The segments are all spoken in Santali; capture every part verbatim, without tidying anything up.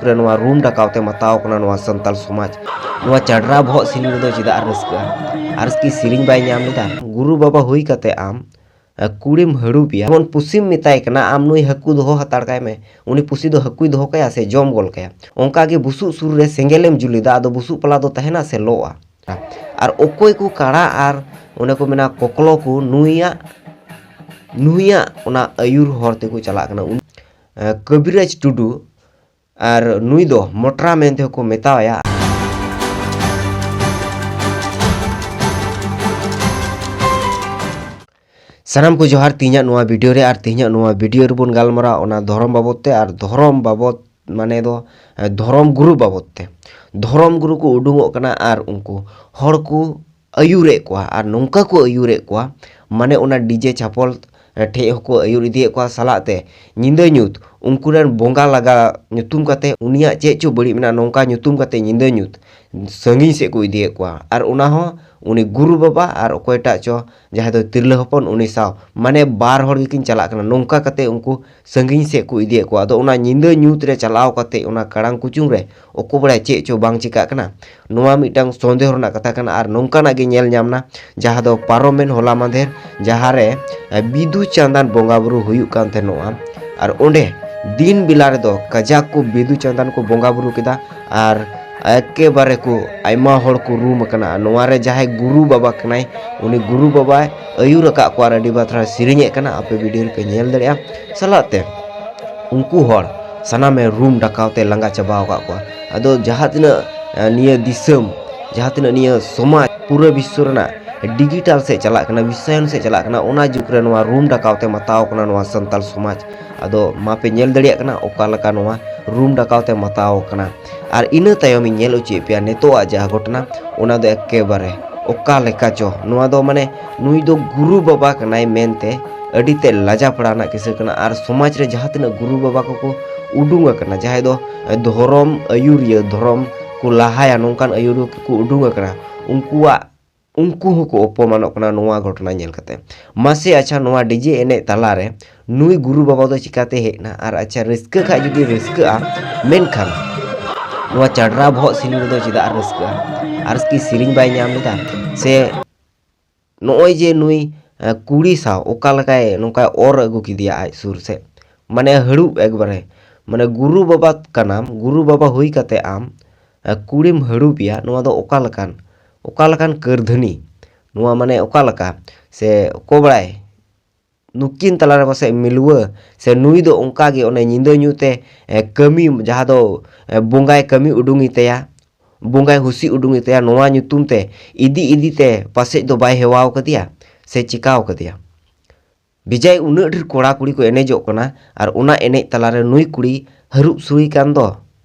ᱨᱮ ᱱᱚᱣᱟ ᱨᱩᱢ ᱰᱟᱠᱟᱣ ᱛᱮ ᱢᱟᱛᱟᱣ ᱠᱟᱱᱟ ᱱᱚᱣᱟ ᱥᱟᱱᱛᱟᱞ ᱥᱚᱢᱟᱡᱽ᱾ ᱱᱚᱣᱟ ᱪᱟᱰᱨᱟ ᱵᱚᱦᱚᱜ ᱥᱤᱞᱤ ᱨᱮᱫᱚ ᱪᱮᱫᱟᱜ ᱨᱟᱹᱥᱠᱟᱹᱜᱼᱟ? ᱟᱨ ᱠᱤ ᱥᱮᱨᱮᱧ ᱵᱟᱭ ᱧᱟᱢ ᱞᱮᱫᱟ? ᱜᱩᱨᱩ ᱵᱟᱵᱟ ᱦᱩᱭ ᱠᱟᱛᱮ ᱟᱢ, ᱮ, ᱠᱩᱲᱤᱢ ᱦᱟᱹᱲᱩᱵᱮᱭᱟ, ᱡᱮᱢᱚᱱ ᱯᱩᱥᱤᱢ ᱢᱮᱛᱟᱭ ᱠᱟᱱᱟ, "ᱟᱢ ᱱᱩᱭ ᱦᱟᱹᱠᱩ ᱫᱚᱦᱚ ᱦᱟᱛᱟᱲ ᱠᱟᱭ ᱢᱮ", ᱩᱱᱤ ᱯᱩᱥᱤ ᱫᱚ ᱦᱟᱹᱠᱩᱭ ᱫᱚᱦᱚ ᱠᱟᱭᱟ ᱥᱮ ᱡᱚᱢ ᱜᱚᱞ ᱠᱟᱭᱟ? ᱚᱱᱠᱟ ᱜᱮ ᱵᱩᱥᱩᱵ ᱥᱩᱨ ᱨᱮ ᱥᱮᱸᱜᱮᱞᱮᱢ ᱡᱩᱞ ᱮᱫᱟ, ᱟᱫᱚ ᱵᱩᱥᱩᱵ ᱯᱟᱞᱟ ᱫᱚ ᱛᱟᱦᱮᱱᱟ ᱥᱮ ᱞᱚᱜᱼᱟ? ᱟᱨ ᱚᱠᱚᱭ ᱠᱚ ᱠᱟᱬᱟ ᱟᱨ ᱚᱱᱮ ᱠᱚ ᱢᱮᱱᱟ ᱠᱚᱠᱞᱚ ᱠᱚ ᱱᱩᱭᱟᱜ, ᱱᱩᱭᱟᱜ ᱚᱱᱟ ᱟᱹᱭᱩᱨ ᱦᱚᱨ ᱛᱮᱠᱚ ᱪᱟᱞᱟᱜ ᱠᱟᱱᱟ᱾ ᱩᱱ-, ᱮ, ᱠᱟᱹᱵᱤᱨᱟᱡᱽ ᱴᱩᱰᱩ ᱟᱨ ᱱᱩᱭ ᱫᱚ ᱢᱚᱴᱨᱟ ᱢᱮᱱ ᱛᱮᱦᱚᱸ ᱠᱚ ᱢᱮᱛᱟᱣᱟᱭᱟ᱾ ᱥᱟᱱᱟᱢ ᱠᱚ ᱡᱚᱦᱟᱨ᱾ ᱛᱮᱦᱮᱧᱟᱜ ᱱᱚᱣᱟ ᱵᱷᱤᱰᱤᱭᱳ ᱨᱮ, ᱟᱨ ᱛᱮᱦᱮᱧᱟᱜ ᱱᱚᱣᱟ ᱵᱷᱤᱰᱤᱭᱳ ᱨᱮᱵᱚᱱ ᱜᱟᱞᱢᱟᱨᱟᱣᱟ ᱚᱱᱟ ᱫᱷᱚᱨᱚᱢ ᱵᱟᱵᱚᱫ ᱛᱮ, ᱟᱨ ᱫᱷᱚᱨᱚᱢ ᱵᱟᱵᱚᱫ ᱢᱟᱱᱮ ᱫᱚ, ᱮ, ᱫᱷᱚᱨᱚᱢ ᱜᱩᱨᱩ ᱵᱟᱵᱚᱫ ᱛᱮ᱾ ᱫᱷᱚᱨᱚᱢ ᱜᱩᱨᱩ ᱠᱚ ᱩᱰᱩᱝᱚᱜ ᱠᱟᱱᱟ ᱟᱨ ᱩᱱᱠᱩ ᱦᱚᱲ ᱠᱚ ᱟᱹᱭᱩᱨᱮᱫ ᱠᱚᱣᱟ, ᱟᱨ ᱱᱚᱝᱠᱟ ᱠᱚ ᱟᱹᱭᱩᱨᱮᱫ ᱠᱚᱣᱟ, ᱢᱟᱱᱮ ᱚᱱᱟ ᱰᱤᱡᱮ ᱪᱷᱟᱯᱚᱞ ᱴᱷᱮᱡ ᱦᱚᱸᱠᱚ ᱟᱹᱭᱩᱨ ᱤᱫᱤᱭᱮᱫ ᱠᱚᱣᱟ, ᱥᱟᱞᱟᱜ ᱛᱮ ᱧᱤᱫᱟᱹ ᱧᱩᱛ ᱩᱱᱠᱩ ᱨᱮᱱ ᱵᱚᱸᱜᱟ ᱞᱟᱜᱟ ᱧᱩᱛᱩᱢ ᱠᱟᱛᱮ, ᱩᱱᱤᱭᱟᱜ ᱪᱮᱫ ᱪᱚ ᱵᱟᱹᱲᱤᱡ ᱢᱮᱱᱟᱜᱼᱟ, ᱱᱚᱝᱠᱟ ᱧᱩᱛᱩᱢ ᱠᱟᱛᱮ ᱧᱤᱫᱟᱹ ᱧᱩᱛ ᱥᱟᱺᱜᱤᱧ ᱥᱮᱫ ᱠᱚ ᱤᱫᱤᱭᱮᱫ ᱠᱚᱣᱟ᱾ ᱟᱨ ᱚᱱᱟ ᱦᱚᱸ ᱩᱱᱤ ᱜᱩᱨᱩ ᱵᱟᱵᱟ ᱟᱨ ᱚᱠᱚᱭᱴᱟᱜ ᱪᱚ ᱡᱟᱦᱟᱸᱭ ᱫᱚ ᱛᱤᱨᱞᱟᱹ ᱦᱚᱯᱚᱱ, ᱩᱱᱤ ᱥᱟᱶ, ᱢᱟᱱᱮ ᱵᱟᱨ ᱦᱚᱲ ᱜᱮᱠᱤᱱ ᱪᱟᱞᱟᱜ ᱠᱟᱱᱟ᱾ ᱱᱚᱝᱠᱟ ᱠᱟᱛᱮ ᱩᱱᱠᱩ ᱥᱟᱺᱜᱤᱧ ᱥᱮᱫ ᱠᱚ ᱤᱫᱤᱭᱮᱫ ᱠᱚᱣᱟ᱾ ᱟᱫᱚ ᱚᱱᱟ ᱧᱤᱫᱟᱹ ᱧᱩᱛ ᱨᱮ ᱪᱟᱞᱟᱣ ᱠᱟᱛᱮ ᱚᱱᱟ ᱠᱟᱲᱟᱝ ᱠᱩᱪᱩᱝ ᱨᱮ ᱚᱠᱚᱭ ᱵᱟᱲᱟᱭ ᱪᱮᱫ ᱪᱚ ᱵᱟᱝ ᱪᱤᱠᱟᱹᱜ ᱠᱟᱱᱟ, ᱱᱚᱣᱟ ᱢᱤᱫᱴᱟᱝ ᱥᱚᱱᱫᱮᱦᱚ ᱨᱮᱱᱟᱜ ᱠᱟᱛᱷᱟ ᱠᱟᱱᱟ᱾ ᱟᱨ ᱱᱚᱝᱠᱟᱱᱟᱜ ᱜᱮ ᱧᱮᱞ ᱧᱟᱢ ᱮᱱᱟ, ᱡᱟᱦᱟᱸ ᱫᱚ ᱯᱟᱨᱚᱢᱮᱱ ᱦᱚᱞᱟ ᱢᱟᱫᱷᱮᱨ, ᱡᱟᱦᱟᱸ ᱨᱮ, ᱮ, ᱵᱤᱫᱩ ᱪᱟᱸᱫᱟᱱ ᱵᱚᱸᱜᱟ ᱵᱩᱨᱩ ᱦᱩᱭᱩᱜ ᱠᱟᱱ ᱛᱟᱦᱮᱱᱚᱜᱼᱟ᱾ ᱟᱨ ᱚᱸᱰᱮ ᱫᱤᱱ ᱵᱮᱞᱟ ᱨᱮᱫᱚ ᱠᱟᱡᱟᱠ ᱠᱚ ᱵᱤᱫᱩ ᱪᱟᱸᱫᱟᱱ ᱠᱚ ᱵᱚᱸᱜᱟ ᱵᱩᱨᱩ ᱠᱮᱫᱟ᱾ ᱟᱨ ᱮᱠᱮᱵᱟᱨᱮ ᱠᱚ ᱟᱭᱢᱟ ᱦᱚᱲ ᱠᱚ ᱨᱩᱢ ᱟᱠᱟᱱᱟ᱾ ᱟᱨ ᱱᱚᱣᱟ ᱨᱮ ᱡᱟᱦᱟᱸᱭ ᱜᱩᱨᱩ ᱵᱟᱵᱟ ᱠᱟᱱᱟᱭ, ᱩᱱᱤ ᱜᱩᱨᱩ ᱵᱟᱵᱟᱭ ᱟᱹᱭᱩᱨ ᱟᱠᱟᱫ ᱠᱚᱣᱟ ᱟᱨ ᱟᱹᱰᱤ ᱵᱟᱛᱨᱟᱣ ᱥᱮᱨᱮᱧᱮᱫ ᱠᱟᱱᱟ᱾ ᱟᱯᱮ ᱵᱷᱤᱰᱤᱭᱳ ᱨᱮᱯᱮ ᱧᱮᱞ ᱫᱟᱲᱮᱭᱟᱜᱼᱟ᱾ ᱥᱟᱞᱟᱜ ᱛᱮ ᱩᱱᱠᱩ ᱦᱚᱲ ᱥᱟᱱᱟᱢᱮ ᱨᱩᱢ ᱰᱟᱠᱟᱣ ᱛᱮ ᱞᱟᱸᱜᱟ ᱪᱟᱵᱟ ᱟᱠᱟᱫ ᱠᱚᱣᱟ᱾ ᱟᱫᱚ ᱡᱟᱦᱟᱸ ᱛᱤᱱᱟᱹᱜ, ᱮ, ᱱᱤᱭᱟᱹ ᱫᱤᱥᱚᱢ, ᱡᱟᱦᱟᱸ ᱛᱤᱱᱟᱹᱜ ᱱᱤᱭᱟᱹ ᱥᱚᱢᱟᱡᱽ, ᱯᱩᱨᱟᱹ ᱵᱤᱥᱥᱚ ᱨᱮᱱᱟᱜ ᱰᱤᱡᱤᱴᱟᱞ ᱥᱮᱫ ᱪᱟᱞᱟᱜ ᱠᱟᱱᱟ, ᱵᱤᱥᱥᱟᱭᱚᱱ ᱥᱮᱫ ᱪᱟᱞᱟᱜ ᱠᱟᱱᱟ, ᱚᱱᱟ ᱡᱩᱜᱽ ᱨᱮ ᱱᱚᱣᱟ ᱨᱩᱢ ᱰᱟᱠᱟᱣ ᱛᱮ ᱢᱟᱛᱟᱣ ᱠᱟᱱᱟ ᱱᱚᱣᱟ ᱥᱟᱱᱛᱟᱞ ᱥᱚᱢᱟᱡᱽ᱾ ᱟᱫᱚ ᱢᱟᱯᱮ ᱧᱮᱞ ᱫᱟᱲᱮᱭᱟᱜ ᱠᱟᱱᱟ ᱚᱠᱟ ᱞᱮᱠᱟ ᱱᱚᱣᱟ ᱨᱩᱢ ᱰᱟᱠᱟᱣ ᱛᱮ ᱢᱟᱛᱟᱣ ᱠᱟᱱᱟ᱾ ᱟᱨ ᱤᱱᱟᱹ ᱛᱟᱭᱚᱢ ᱤᱧ ᱧᱮᱞ ᱦᱚᱪᱚᱭᱮᱫ ᱯᱮᱭᱟ ᱱᱤᱛᱚᱜᱟᱜ ᱡᱟᱦᱟᱸ ᱜᱷᱚᱴᱚᱱᱟ, ᱚᱱᱟ ᱫᱚ ᱮᱠᱮᱵᱟᱨᱮ ᱚᱠᱟ ᱞᱮᱠᱟ ᱪᱚ, ᱱᱚᱣᱟ ᱫᱚ ᱢᱟᱱᱮ ᱱᱩᱭ ᱫᱚ ᱜᱩᱨᱩ ᱵᱟᱵᱟ ᱠᱟᱱᱟᱭ ᱢᱮᱱᱛᱮ ᱟᱹᱰᱤ ᱛᱮ ᱞᱟᱡᱟ ᱯᱟᱲᱟ ᱨᱮᱱᱟᱜ ᱠᱤᱥᱟᱹ ᱠᱟᱱᱟ᱾ ᱟᱨ ᱥᱚᱢᱟᱡᱽ ᱨᱮ ᱡᱟᱦᱟᱸ ᱛᱤᱱᱟᱹᱜ ᱜᱩᱨᱩ ᱵᱟᱵᱟ ᱠᱚᱠᱚ ᱩᱰᱩᱝ ᱟᱠᱟᱱᱟ, ᱡᱟᱦᱟᱸᱭ ᱫᱚ ᱫᱷᱚᱨᱚᱢ ᱟᱹᱭᱩᱨᱤᱭᱟᱹ, ᱫᱷᱚᱨᱚᱢ ᱠᱚ ᱞᱟᱦᱟᱭᱟ, ᱱᱚᱝᱠᱟᱱ ᱟᱹᱭᱩᱨᱤᱭᱟᱹ ᱠᱚᱠᱚ ᱩᱰᱩᱝ ᱟᱠᱟᱱᱟ, ᱩᱱᱠᱩᱣᱟᱜ ᱩᱱᱠᱩ ᱦᱚᱸᱠᱚ ᱚᱯᱚᱢᱟᱱᱚᱜ ᱠᱟᱱᱟ ᱱᱚᱣᱟ ᱜᱷᱚᱴᱚᱱᱟ ᱧᱮᱞ ᱠᱟᱛᱮ᱾ ᱢᱟᱥᱮ ᱟᱪᱪᱷᱟ, ᱱᱚᱣᱟ ᱰᱤᱡᱮ ᱮᱱᱮᱡ ᱛᱟᱞᱟᱨᱮ ᱱᱩᱭ ᱜᱩᱨᱩ ᱵᱟᱵᱟ ᱫᱚ ᱪᱤᱠᱟᱛᱮ ᱦᱮᱡ ᱮᱱᱟ? ᱟᱨ ᱟᱪᱪᱷᱟ, ᱨᱟᱹᱥᱠᱟᱹ ᱠᱷᱟᱡ ᱡᱩᱫᱤ ᱨᱟᱹᱥᱠᱟᱹᱜᱼᱟ, ᱢᱮᱱᱠᱷᱟᱱ ᱱᱚᱣᱟ ᱪᱟᱰᱨᱟ ᱵᱚᱦᱚᱜ ᱥᱤᱞᱤ ᱨᱮᱫᱚ ᱪᱮᱫᱟᱜ ᱨᱟᱹᱥᱠᱟᱹᱜᱼᱟ? ᱟᱨ ᱠᱤ ᱥᱮᱨᱮᱧ ᱵᱟᱭ ᱧᱟᱢ ᱞᱮᱫᱟ? ᱥᱮ ᱱᱚᱜᱼᱚᱭ ᱡᱮ ᱱᱩᱭ, ᱮ, ᱠᱩᱲᱤ ᱥᱟᱶ ᱚᱠᱟ ᱞᱮᱠᱟᱭ ᱱᱚᱝᱠᱟᱭ ᱚᱨ ᱟᱹᱜᱩ ᱠᱮᱫᱮᱭᱟ ᱟᱡ ᱥᱩᱨ ᱥᱮᱫ, ᱢᱟᱱᱮ ᱦᱟᱹᱲᱩᱵ ᱮᱠᱵᱟᱨᱮ, ᱢᱟᱱᱮ ᱜᱩᱨᱩ ᱵᱟᱵᱟ ᱠᱟᱱᱟᱢ, ᱜᱩᱨᱩ ᱵᱟᱵᱟ ᱦᱩᱭ ᱠᱟᱛᱮ ᱟᱢ, ᱮ, ᱠᱩᱲᱤᱢ ᱦᱟᱹᱲᱩᱵᱮᱭᱟ, ᱱᱚᱣᱟ ᱫᱚ ᱚᱠᱟ ᱞᱮᱠᱟᱱ, ᱚᱠᱟ ᱞᱮᱠᱟᱱ ᱠᱟᱹᱨᱫᱷᱟᱹᱱᱤ? ᱱᱚᱣᱟ ᱢᱟᱱᱮ ᱚᱠᱟ ᱞᱮᱠᱟ? ᱥᱮ ᱚᱠᱚᱭ ᱵᱟᱲᱟᱭ, ᱱᱩᱠᱤᱱ ᱛᱟᱞᱟᱨᱮ ᱯᱟᱥᱮᱡ ᱢᱤᱞᱣᱟᱹ, ᱥᱮ ᱱᱩᱭ ᱫᱚ ᱚᱱᱠᱟᱜᱮ ᱚᱱᱮ ᱧᱤᱫᱟᱹ ᱧᱩᱛᱮ, ᱮ, ᱠᱟᱹᱢᱤ, ᱡᱟᱦᱟᱸ ᱫᱚ, ᱮ, ᱵᱚᱸᱜᱟᱭ ᱠᱟᱹᱢᱤ ᱩᱰᱩᱝ ᱮᱛᱟᱭᱟ, ᱵᱚᱸᱜᱟᱭ ᱦᱩᱥᱤ ᱩᱰᱩᱝ ᱮᱛᱟᱭᱟ, ᱱᱚᱣᱟ ᱧᱩᱛᱩᱢ ᱛᱮ ᱤᱫᱤ ᱤᱫᱤ ᱛᱮ ᱯᱟᱥᱮᱡ ᱫᱚ ᱵᱟᱭ ᱦᱮᱣᱟᱣ ᱠᱟᱫᱮᱭᱟ ᱥᱮ ᱪᱤᱠᱟᱣ ᱠᱟᱫᱮᱭᱟ᱾ ᱵᱮᱡᱟᱭ ᱩᱱᱟᱹᱜ ᱰᱷᱮᱨ ᱠᱚᱲᱟ ᱠᱩᱲᱤ ᱠᱚ ᱮᱱᱮᱡᱚᱜ ᱠᱟᱱᱟ, ᱟᱨ ᱚᱱᱟ ᱮᱱᱮᱡ ᱛᱟᱞᱟᱨᱮ ᱱᱩᱭ ᱠᱩᱲᱤ ᱦᱟᱹᱨᱩᱵ ᱥᱩᱨᱤ ᱠᱟᱱ ᱫᱚ,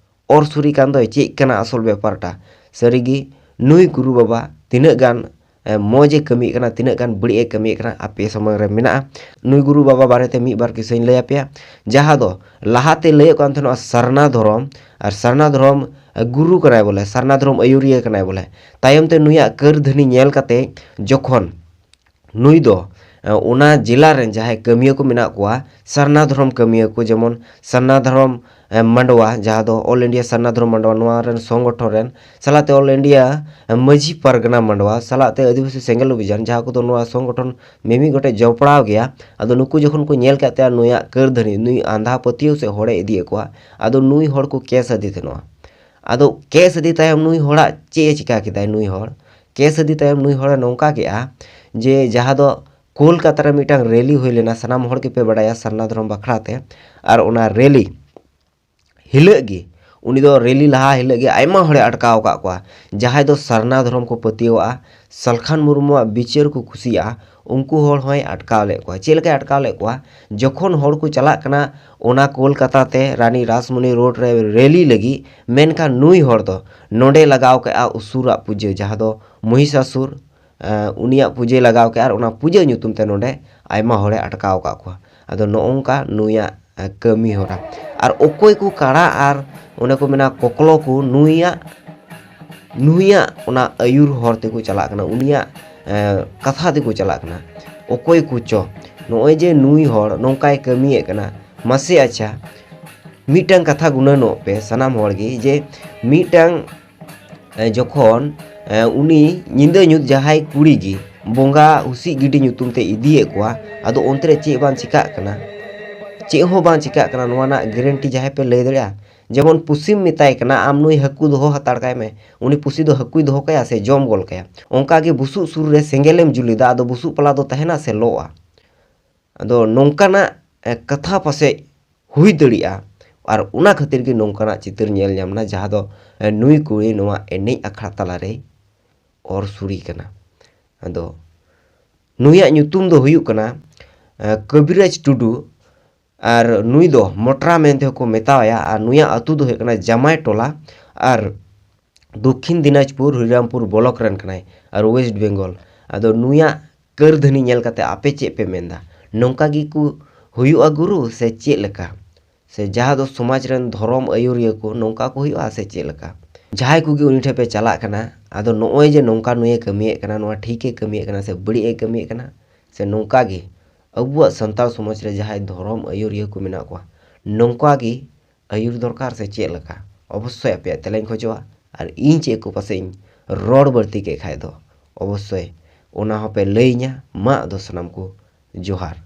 ᱚᱨ ᱥᱩᱨᱤ ᱠᱟᱱ ᱫᱚᱭ, ᱪᱮᱫ ᱠᱟᱱᱟ ᱟᱥᱚᱞ ᱵᱮᱯᱟᱨᱴᱟ? ᱥᱟᱹᱨᱤᱜᱮ ᱱᱩᱭ ᱜᱩᱨᱩ ᱵᱟᱵᱟ ᱛᱤᱱᱟᱹᱜ ᱜᱟᱱ, ᱮ, ᱢᱚᱡᱽ ᱮ ᱠᱟᱹᱢᱤᱭᱮᱫ ᱠᱟᱱᱟ, ᱛᱤᱱᱟᱹᱜ ᱜᱟᱱ ᱵᱟᱹᱲᱤᱡ ᱮ ᱠᱟᱹᱢᱤᱭᱮᱫ ᱠᱟᱱᱟ, ᱟᱯᱮ ᱥᱟᱢᱟᱝ ᱨᱮ ᱢᱮᱱᱟᱜᱼᱟ᱾ ᱱᱩᱭ ᱜᱩᱨᱩ ᱵᱟᱵᱟ ᱵᱟᱨᱮᱛᱮ ᱢᱤᱫ ᱵᱟᱨ ᱠᱤᱥᱟᱹᱧ ᱞᱟᱹᱭ ᱟᱯᱮᱭᱟ᱾ ᱡᱟᱦᱟᱸ ᱫᱚ ᱞᱟᱦᱟᱛᱮ ᱞᱟᱹᱭᱚᱜ ᱠᱟᱱ ᱛᱟᱦᱮᱱᱟ ᱥᱟᱨᱱᱟ ᱫᱷᱚᱨᱚᱢ, ᱟᱨ ᱥᱟᱨᱱᱟ ᱫᱷᱚᱨᱚᱢ, ᱮ, ᱜᱩᱨᱩ ᱠᱟᱱᱟᱭ ᱵᱚᱞᱮ, ᱥᱟᱨᱱᱟ ᱫᱷᱚᱨᱚᱢ ᱟᱹᱭᱩᱨᱤᱭᱟᱹ ᱠᱟᱱᱟᱭ ᱵᱚᱞᱮ᱾ ᱛᱟᱭᱚᱢ ᱛᱮ ᱱᱩᱭᱟᱜ ᱠᱟᱹᱨᱫᱷᱟᱹᱱᱤ ᱧᱮᱞ ᱠᱟᱛᱮ ᱡᱚᱠᱷᱚᱱ ᱱᱩᱭ ᱫᱚ, ᱮ, ᱚᱱᱟ ᱡᱮᱞᱟ ᱨᱮᱱ ᱡᱟᱦᱟᱸᱭ ᱠᱟᱹᱢᱤᱭᱟᱹ ᱠᱚ ᱢᱮᱱᱟᱜ ᱠᱚᱣᱟ, ᱥᱟᱨᱱᱟ ᱫᱷᱚᱨᱚᱢ ᱠᱟᱹᱢᱤᱭᱟᱹ ᱠᱚ, ᱡᱮᱢᱚᱱ ᱥᱟᱨᱱᱟ ᱫᱷᱚᱨᱚᱢ, ᱮ, ᱢᱟᱰᱣᱟ, ᱡᱟᱦᱟᱸ ᱫᱚ All India ᱥᱟᱨᱱᱟ ᱫᱷᱚᱨᱚᱢ ᱢᱟᱰᱣᱟ, ᱱᱚᱣᱟ ᱨᱮᱱ ᱥᱚᱝᱜᱚᱴᱷᱚᱱ ᱨᱮᱱ ᱥᱟᱞᱟᱜ ᱛᱮ All India, ᱮ, ᱢᱟᱹᱡᱷᱤ ᱯᱟᱨᱜᱟᱱᱟ ᱢᱟᱰᱣᱟ, ᱥᱟᱞᱟᱜ ᱛᱮ ᱟᱹᱫᱤᱵᱟᱹᱥᱤ ᱥᱮᱸᱜᱮᱞ ᱚᱵᱷᱤᱡᱟᱱ, ᱡᱟᱦᱟᱸ ᱠᱚᱫᱚ ᱱᱚᱣᱟ ᱥᱚᱝᱜᱚᱴᱷᱚᱱ ᱢᱤᱢᱤᱫ ᱜᱚᱴᱮᱡ ᱡᱚᱯᱲᱟᱣ ᱜᱮᱭᱟ᱾ ᱟᱫᱚ ᱱᱩᱠᱩ ᱡᱚᱠᱷᱚᱱ ᱠᱚ ᱧᱮᱞ ᱠᱮᱫ ᱛᱟᱭᱟ ᱱᱩᱭᱟᱜ ᱠᱟᱹᱨᱫᱷᱟᱹᱱᱤ, ᱱᱩᱭ ᱟᱸᱫᱷᱟ ᱯᱟᱹᱛᱭᱟᱹᱣ ᱥᱮᱫ ᱦᱚᱲᱮ ᱤᱫᱤᱭᱮᱫ ᱠᱚᱣᱟ, ᱟᱫᱚ ᱱᱩᱭ ᱦᱚᱲ ᱠᱚ ᱠᱮᱥ ᱟᱫᱮ ᱛᱟᱦᱮᱱᱚᱜᱼᱟ᱾ ᱟᱫᱚ ᱠᱮᱥ ᱟᱫᱮ ᱛᱟᱭᱚᱢ ᱱᱩᱭ ᱦᱚᱲᱟᱜ ᱪᱮᱫ ᱮ ᱪᱤᱠᱟ ᱠᱮᱫᱟᱭ? ᱱᱩᱭ ᱦᱚᱲ ᱠᱮᱥ ᱟᱫᱮ ᱛᱟᱭᱚᱢ ᱱᱩᱭ ᱦᱚᱲᱮ ᱱᱚᱝᱠᱟ ᱠᱮᱜᱼᱟ ᱡᱮ ᱡᱟᱦᱟᱸ ᱫᱚ ᱠᱳᱞᱠᱟᱛᱟ ᱨᱮ ᱢᱤᱫᱴᱟᱝ ᱨᱮᱞᱤ ᱦᱩᱭ ᱞᱮᱱᱟ, ᱥᱟᱱᱟᱢ ᱦᱚᱲ ᱜᱮᱯᱮ ᱵᱟᱰᱟᱭᱟ ᱥᱟᱨᱱᱟ ᱫᱷᱚᱨᱚᱢ ᱵᱟᱠᱷᱨᱟ ᱛᱮ᱾ ᱟᱨ ᱚᱱᱟ ᱨᱮᱞᱤ ᱦᱤᱞᱟᱹᱜ ᱜᱮ, ᱩᱱᱤ ᱫᱚ ᱨᱮᱞᱤ ᱞᱟᱦᱟ ᱦᱤᱞᱟᱹᱜ ᱜᱮ ᱟᱭᱢᱟ ᱦᱚᱲᱮ ᱟᱴᱠᱟᱣ ᱟᱠᱟᱫ ᱠᱚᱣᱟ, ᱡᱟᱦᱟᱸᱭ ᱫᱚ ᱥᱟᱨᱱᱟ ᱫᱷᱚᱨᱚᱢ ᱠᱚ ᱯᱟᱹᱛᱭᱟᱹᱣᱟᱜᱼᱟ, ᱥᱟᱞᱠᱷᱟᱱ ᱢᱩᱨᱢᱩᱣᱟᱜ ᱵᱤᱪᱟᱹᱨ ᱠᱚ ᱠᱩᱥᱤᱭᱟᱜᱼᱟ, ᱩᱱᱠᱩ ᱦᱚᱲ ᱦᱚᱸᱭ ᱟᱴᱠᱟᱣ ᱞᱮᱫ ᱠᱚᱣᱟ᱾ ᱪᱮᱫ ᱞᱮᱠᱟᱭ ᱟᱴᱠᱟᱣ ᱞᱮᱫ ᱠᱚᱣᱟ? ᱡᱚᱠᱷᱚᱱ ᱦᱚᱲ ᱠᱚ ᱪᱟᱞᱟᱜ ᱠᱟᱱᱟ ᱚᱱᱟ ᱠᱳᱞᱠᱟᱛᱟ ᱛᱮ ᱨᱟᱱᱤ ᱨᱟᱥᱢᱚᱱᱤ ᱨᱳᱰ ᱨᱮ ᱨᱮᱞᱤ ᱞᱟᱹᱜᱤᱫ, ᱢᱮᱱᱠᱷᱟᱱ ᱱᱩᱭ ᱦᱚᱲ ᱫᱚ ᱱᱚᱰᱮ ᱞᱟᱜᱟᱣ ᱠᱟᱜᱼᱟ ᱩᱥᱩᱨᱟᱜ ᱯᱩᱡᱟᱹ, ᱡᱟᱦᱟᱸ ᱫᱚ ᱢᱚᱦᱤᱥᱟᱥᱩᱨ, ᱮ, ᱩᱱᱤᱭᱟᱜ ᱯᱩᱡᱟᱹᱭ ᱞᱟᱜᱟᱣ ᱠᱮᱜᱼᱟ, ᱟᱨ ᱚᱱᱟ ᱯᱩᱡᱟᱹ ᱧᱩᱛᱩᱢ ᱛᱮ ᱱᱚᱰᱮ ᱟᱭᱢᱟ ᱦᱚᱲᱮ ᱟᱴᱠᱟᱣ ᱟᱠᱟᱫ ᱠᱚᱣᱟ᱾ ᱟᱫᱚ ᱱᱚᱜᱼᱚᱝᱠᱟ ᱱᱩᱭᱟᱜ, ᱮ, ᱠᱟᱹᱢᱤ ᱦᱚᱨᱟ᱾ ᱟᱨ ᱚᱠᱚᱭ ᱠᱚ ᱠᱟᱬᱟ ᱟᱨ ᱚᱱᱮ ᱠᱚ ᱢᱮᱱᱟ ᱠᱚᱠᱞᱚ ᱠᱚ ᱱᱩᱭᱟᱜ ᱱᱩᱭᱟᱜ ᱚᱱᱟ ᱟᱹᱭᱩᱨ ᱦᱚᱨ ᱛᱮᱠᱚ ᱪᱟᱞᱟᱜ ᱠᱟᱱᱟ, ᱩᱱᱤᱭᱟᱜ ᱠᱟᱛᱷᱟ ᱛᱮᱠᱚ ᱪᱟᱞᱟᱜ ᱠᱟᱱᱟ᱾ ᱚᱠᱚᱭ ᱠᱚ ᱪᱚ ᱱᱚᱜᱼᱚᱭ ᱡᱮ ᱱᱩᱭ ᱦᱚᱲ ᱱᱚᱝᱠᱟᱭ ᱠᱟᱹᱢᱤᱭᱮᱫ ᱠᱟᱱᱟ, ᱢᱟᱥᱮ ᱟᱪᱪᱷᱟ, ᱢᱤᱫᱴᱟᱝ ᱠᱟᱛᱷᱟ ᱜᱩᱱᱟᱹᱱᱚᱜ ᱯᱮ ᱥᱟᱱᱟᱢ ᱦᱚᱲ ᱜᱮ, ᱡᱮ ᱢᱤᱫᱴᱟᱝ ᱡᱚᱠᱷᱚᱱ ᱩᱱᱤ ᱧᱤᱫᱟᱹ ᱧᱩᱛ ᱡᱟᱦᱟᱸᱭ ᱠᱩᱲᱤ ᱜᱮ ᱵᱚᱸᱜᱟ ᱦᱩᱥᱤ ᱜᱤᱰᱤ ᱧᱩᱛᱩᱢ ᱛᱮ ᱤᱫᱤᱭᱮᱫ ᱠᱚᱣᱟ, ᱟᱫᱚ ᱚᱱᱛᱮ ᱨᱮ ᱪᱮᱫ ᱵᱟᱝ ᱪᱤᱠᱟᱹᱜ ᱠᱟᱱᱟ? ᱪᱮᱫ ᱦᱚᱸ ᱵᱟᱝ ᱪᱤᱠᱟᱹᱜ ᱠᱟᱱᱟ᱾ ᱱᱚᱣᱟ ᱨᱮᱱᱟᱜ ᱜᱮᱨᱮᱱᱴᱤ ᱡᱟᱦᱟᱸᱭ ᱯᱮ ᱞᱟᱹᱭ ᱫᱟᱲᱮᱭᱟᱜᱼᱟ? ᱡᱮᱢᱚᱱ ᱯᱩᱥᱤᱢ ᱢᱮᱛᱟᱭ ᱠᱟᱱᱟ, "ᱟᱢ ᱱᱩᱭ ᱦᱟᱹᱠᱩ ᱫᱚᱦᱚ ᱦᱟᱛᱟᱲ ᱠᱟᱭ ᱢᱮ", ᱩᱱᱤ ᱯᱩᱥᱤ ᱫᱚ ᱦᱟᱹᱠᱩᱭ ᱫᱚᱦᱚ ᱠᱟᱭᱟ ᱥᱮ ᱡᱚᱢ ᱜᱚᱞ ᱠᱟᱭᱟ? ᱚᱱᱠᱟ ᱜᱮ ᱵᱩᱥᱩᱵ ᱥᱩᱨ ᱨᱮ ᱥᱮᱸᱜᱮᱞᱮᱢ ᱡᱩᱞ ᱮᱫᱟ, ᱟᱫᱚ ᱵᱩᱥᱩᱵ ᱯᱟᱞᱟ ᱫᱚ ᱛᱟᱦᱮᱱᱟ ᱥᱮ ᱞᱚᱜᱼᱟ? ᱟᱫᱚ ᱱᱚᱝᱠᱟᱱᱟᱜ ᱠᱟᱛᱷᱟ ᱯᱟᱥᱮᱡ ᱦᱩᱭ ᱫᱟᱲᱮᱭᱟᱜᱼᱟ᱾ ᱟᱨ ᱚᱱᱟ ᱠᱷᱟᱹᱛᱤᱨ ᱜᱮ ᱱᱚᱝᱠᱟᱱᱟᱜ ᱪᱤᱛᱟᱹᱨ ᱧᱮᱞ ᱧᱟᱢ ᱮᱱᱟ, ᱡᱟᱦᱟᱸ ᱫᱚ ᱱᱩᱭ ᱠᱩᱲᱤ ᱱᱚᱣᱟ ᱮᱱᱮᱡ ᱟᱠᱷᱲᱟ ᱛᱟᱞᱟᱨᱮᱭ ᱚᱨ ᱥᱩᱨᱤ ᱠᱟᱱᱟ᱾ ᱟᱫᱚ ᱱᱩᱭᱟᱜ ᱧᱩᱛᱩᱢ ᱫᱚ ᱦᱩᱭᱩᱜ ᱠᱟᱱᱟ ᱠᱚᱵᱤᱨᱟᱡᱽ ᱴᱩᱰᱩ᱾ ᱟᱨ ᱱᱩᱭ ᱫᱚ ᱢᱚᱴᱨᱟ ᱢᱮᱱᱛᱮ ᱦᱚᱸᱠᱚ ᱢᱮᱛᱟᱣᱟᱭᱟ᱾ ᱟᱨ ᱱᱩᱭᱟᱜ ᱟᱹᱛᱩ ᱫᱚ ᱦᱩᱭᱩᱜ ᱠᱟᱱᱟ ᱡᱟᱢᱟᱭ ᱴᱚᱞᱟ᱾ ᱟᱨ ᱫᱚᱠᱠᱷᱤᱱ ᱫᱤᱱᱟᱡᱽᱯᱩᱨ ᱦᱚᱨᱤᱨᱟᱢᱯᱩᱨ ᱵᱞᱚᱠ ᱨᱮᱱ ᱠᱟᱱᱟᱭ, ᱟᱨ ᱳᱭᱮᱥᱴ ᱵᱮᱝᱜᱚᱞ᱾ ᱟᱫᱚ ᱱᱩᱭᱟᱜ ᱠᱟᱹᱨᱫᱷᱟᱹᱱᱤ ᱧᱮᱞ ᱠᱟᱛᱮ ᱟᱯᱮ ᱪᱮᱫ ᱯᱮ ᱢᱮᱱᱫᱟ? ᱱᱚᱝᱠᱟ ᱜᱮᱠᱚ ᱦᱩᱭᱩᱜᱼᱟ ᱜᱩᱨᱩ ᱥᱮ ᱪᱮᱫ ᱞᱮᱠᱟ? ᱥᱮ ᱡᱟᱦᱟᱸ ᱫᱚ ᱥᱚᱢᱟᱡᱽ ᱨᱮᱱ ᱫᱷᱚᱨᱚᱢ ᱟᱹᱭᱩᱨᱤᱭᱟᱹ ᱠᱚ ᱱᱚᱝᱠᱟ ᱠᱚ ᱦᱩᱭᱩᱜᱼᱟ ᱥᱮ ᱪᱮᱫ ᱞᱮᱠᱟ? ᱡᱟᱦᱟᱸᱭ ᱠᱚᱜᱮ ᱩᱱᱤ ᱴᱷᱮᱱ ᱯᱮ ᱪᱟᱞᱟᱜ ᱠᱟᱱᱟ, ᱟᱫᱚ ᱱᱚᱜᱼᱚᱭ ᱡᱮ ᱱᱚᱝᱠᱟ ᱱᱩᱭᱮ ᱠᱟᱹᱢᱤᱭᱮᱫ ᱠᱟᱱᱟ, ᱱᱚᱣᱟ ᱴᱷᱤᱠᱮ ᱠᱟᱹᱢᱤᱭᱮᱫ ᱠᱟᱱᱟ ᱥᱮ ᱵᱟᱹᱲᱤᱡ ᱮ ᱠᱟᱹᱢᱤᱭᱮᱫ ᱠᱟᱱᱟ, ᱥᱮ ᱱᱚᱝᱠᱟ ᱜᱮ ᱟᱵᱚᱣᱟᱜ ᱥᱟᱱᱛᱟᱲ ᱥᱚᱢᱟᱡᱽ ᱨᱮ ᱡᱟᱦᱟᱸᱭ ᱫᱷᱚᱨᱚᱢ ᱟᱹᱭᱩᱨᱤᱭᱟᱹ ᱠᱚ ᱢᱮᱱᱟᱜ ᱠᱚᱣᱟ, ᱱᱚᱝᱠᱟ ᱜᱮ ᱟᱹᱭᱩᱨ ᱫᱚᱨᱠᱟᱨ ᱥᱮ ᱪᱮᱫ ᱞᱮᱠᱟ? ᱚᱵᱚᱥᱥᱳᱭ ᱟᱯᱮᱭᱟᱜ ᱛᱮᱞᱟᱧ ᱠᱷᱚᱡᱚᱜᱼᱟ᱾ ᱟᱨ ᱤᱧ ᱪᱮᱫ ᱠᱚ ᱯᱟᱥᱮᱡ ᱤᱧ ᱨᱚᱲ ᱵᱟᱹᱲᱛᱤ ᱠᱮᱫ ᱠᱷᱟᱡ ᱫᱚ, ᱚᱵᱚᱥᱥᱳᱭ ᱚᱱᱟ ᱦᱚᱸᱯᱮ ᱞᱟᱹᱭᱟᱹᱧᱟ᱾ ᱢᱟ ᱟᱫᱚ ᱥᱟᱱᱟᱢ ᱠᱚ ᱡᱚᱦᱟᱨ᱾